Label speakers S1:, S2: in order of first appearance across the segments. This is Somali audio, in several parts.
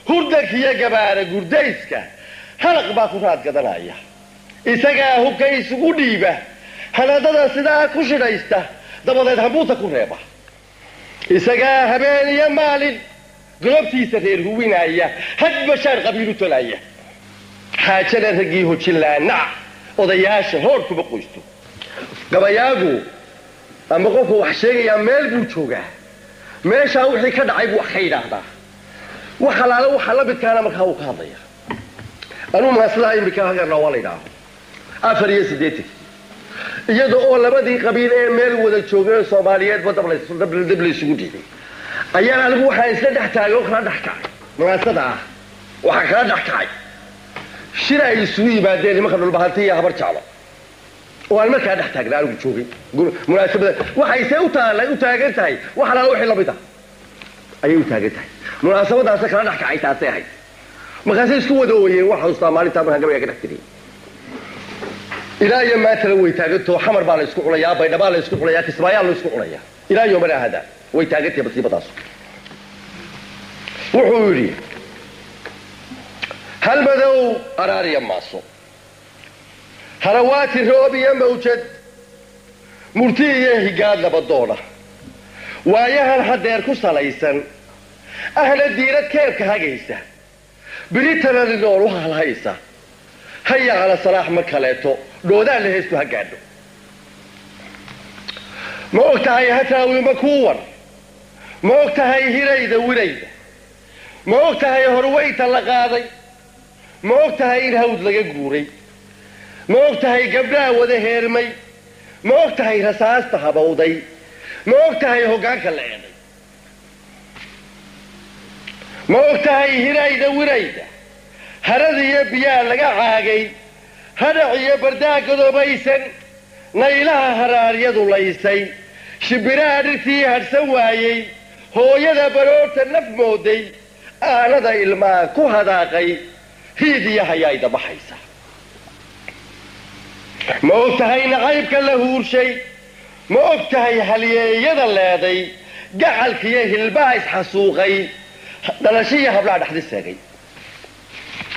S1: Hurdankiiyo gabaara gurdayska halaq baa ku raad gadanaya. Isagaa hubka isugu dhiiba, hanadada sidaa ku shidhaysta, dabadeed hambuuta ku reeba. Isagaa habeen iyo maalin golobtiisa reer huwinaya, hadba shaar qabiil u tolaya. Xaajada raggii hojin laanac, odayaasha hoor kuma qoysto. Gabayaagu ama qofku wax sheegayaa meel buu joogaa, meeshaa wixii ka dhacay buu wax ka yidhaahdaa, wax alaale waxa la midkaana markaa wuu ka hadlaya. Anuu maasidaha imika hagarna waa la yidhaaho 84, iyada oo labadii qabiil ee meel wada joogay Soomaaliyeedba dab laysugu dhiibay, ayaan anigu waxaan isla dhex taagay oo kala dhex kacay munaasada ah. Waxaan kala dhex kacay shir ay isugu yimaadeen nimanka Dhulbahanti iyo Habar Jeclo, oo aan markaa dhex taagnaa anigu joogay munaasabada. Waxayse u taala u taagan tahay wax alaala wixii lamid ah ayay u taagan tahay munaasabadaasa kala dhex kacay, taasay ahayd. Markaasay isku wada ooyeen. Waxaan xasuustaa maalintaa markaan gabayga ka dhex tiriyay, ilaa iyo maantana way taagantao. Xamar baa la isku cunayaa, Baydhabaa la isku cunayaa, Kismaayaa la isku cunayaa, ilaa yoomana hada way taagantahay masiibadaas. Wuxuu yidhi: Halmadow araariya maaso, harawaati roob iyo mawjad, murti iyo higaad nabadoona, waayahan hadeer ku salaysan, ahna diirad keebka hagaysa, biritanani nool u halhaysa, haya cala salaax mar kaleeto dhoodaan la heestu ha gaadho. Ma og tahay hataawi ma kuuwan? Ma og tahay hirayda wirayda? Ma og tahay horweynta la qaaday? Ma og tahay in hawd laga guuray? Ma og tahay gabdhaha wada heermay? Ma og tahay rasaasta habowday? Ma og tahay hoggaanka la eeday? Ma og tahay hirayda wirayda, harada iyo biyaha laga caagay, hadhac iyo bardaa godobaysan, naylaha haraaryadu laysay, shimbiraha dhirtii hadhsan waayey, hooyada baroorta naf mooday, aanada ilmaha ku hadaaqay, hiid iyo hayaayda baxaysa? Ma og tahay nacaybka la huurshay? Ma og tahay halyeeyada leeday, gacalkiiyo hilbaha isxasuuqay, dhalashiiyo hablaha dhexdi seegay?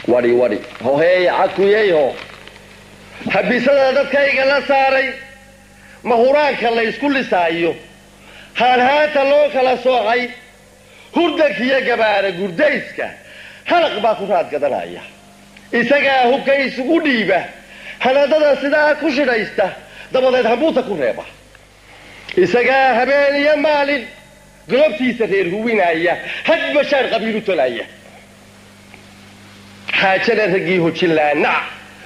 S1: Wadhi wadhi hoheey cakuyeyho, habisada dadkayga la saaray, mahuraanka la ysku lisaayo, haanhaanta loo kala soocay, hurdankiiyo gabaara gurdayska halaq baa ku raad gadanaya. Isagaa hubka isugu dhiiba, hanadada sidaa ku shidhaysta, dabadeed hambuuta ku reeba. Isagaa habeen iyo maalin golobtiisa reer huwinaya, hadba shaar qabiil u tolaya. Xaajada raggii hojin laanac,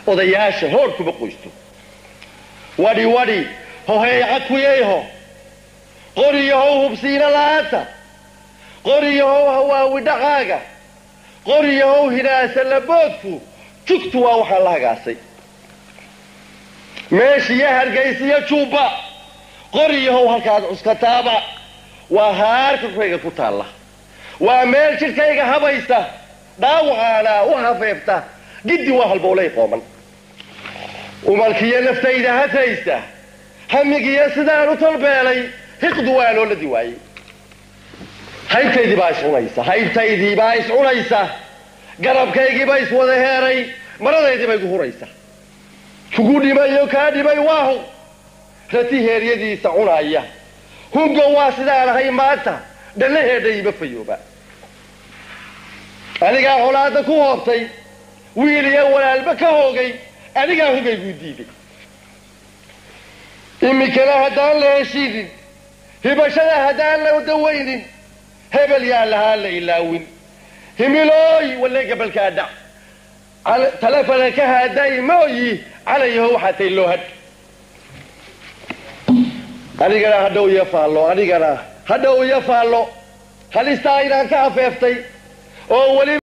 S1: odayaasha hoor kuma qoysto. Wadhi wadhi hoheey cakuyeyho, qoriyahow hubsiina la'aanta, qoriyahow hawaawidhacaaga, qoriyahow hinaasa laboodku, jugtu waa waxaan la hagaasay. Meeshiiyo Hargaysiyo Juubba, qoriyahow halkaad cuskataaba waa haarka korkayga ku taalla, waa meel jidhkayga habaysa, dhaawacaana u hafeefta, giddi waa halbowlay qooman. Umalkiyo naftayda hataysa, hamigiyo sidaan u tolbeelay, hiqdu waa loo ladi waayey. Haybtaydii baa iscunaysa, haybtaydii baa iscunaysa, garabkaygiiba iswada heeray, maradaydii bay igu huraysa. Kugu dhimayo kaa dhimay waahu rati heeryadiisa cunaya, hungo waa sidaan ahay maanta, dhallaheedha iima fayooba. Anigaa colaadda ku hoobtay, wiil iyo walaalba ka hoogay, anigaa hugayguu diiday. Iminkana haddaan la heshiinin, hibashada haddaan la dawaynin, hebel yaa lahaa la ilaawin. Himilooy walle gabalkaa dhac, talefana ka haaday mooyi, calayaho waxaa tay loo hadh. Anigana hadhow iyo faallo, anigana hadhow iyo faallo, halistaa inaan ka afeeftay oo weli